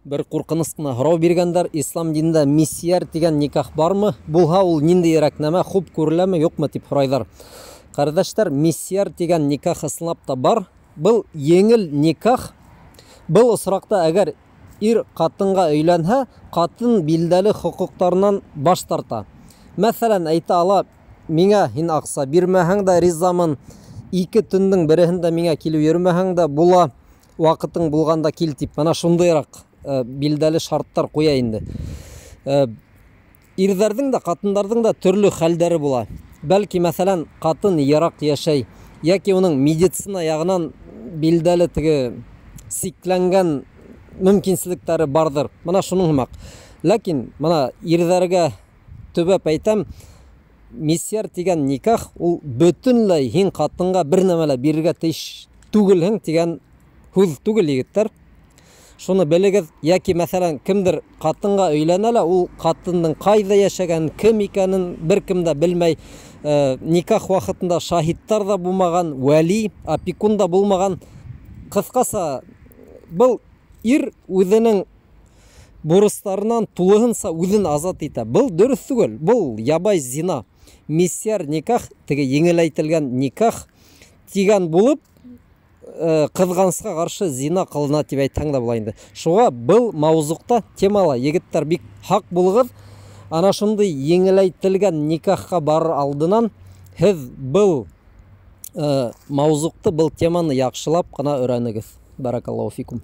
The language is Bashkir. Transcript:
Бер ҡурҡыныс ҡына һорау биргәндәр: ислам динендә миссияр тигән никах бармы? Булһа, ул ниндәйерәк нәмә, хуп күреләме, юҡмы, тип һорайҙар. Ҡәрҙәштәр, миссияр тигән никах ысынлап та бар. Был еңел никах. Был осраҡта, әгәр ир ҡатынға өйләнһә, ҡатын билдәле хоҡуҡтарынан баш тарта. Мәҫәлән, әйтә ала: миңә һин аҡса бирмәһәң дә ризамын, 2 төндөң береһендә миңә килеп йөрөмәһәң дә була, ваҡытың булғанда кил, тип. Мына шундайыраҡ билдәле шарттар ҡуя инде. Ирҙәрҙең дә, ҡатындарҙың да төрлө хәлдәре була. Бәлки, мәҫәлән, ҡатын йыраҡ йәшәй, йәки уның медицина яғынан билдәле теге сикләнгән мөмкинселектәре барҙыр. Мына шуның һымаҡ. Ләкин мына ирҙәргә төбәп әйтәм, миссияр тигән никах ул бөтөнләй һин ҡатынға бер нәмә лә бирергә тейеш түгелһең тигән һүҙ түгел, егеттәр. Шуны белегеҙ. Йәки, мәҫәлән, кемдер ҡатынға өйләнә лә, ул ҡатындың ҡайҙа йәшәгән, кем икәнен бер кем дә белмәй. Никах ваҡытында шаһиттар ҙа булмаған, вәли, опекун да булмаған. Ҡыҫҡаса, был ир үҙенең бурыстарынан тулыһынса үҙен азат итә. Был дөрөҫ түгел, был ябай зина. Миссияр никах, теге еңеләйтелгән никах тигән булып, ҡыҙғанысҡа ҡаршы зина ҡылына тип әйтһәң дә була инде. Шуға был мауҙуҡта темала, егеттәр, бик һаҡ булығыҙ. Ана шундай еңеләйтелгән никахҡа барыр алдынан һеҙ был мауҙуҡты, был теманы яҡшылап ҡына өйрәнегеҙ. Баракаллаху фикум.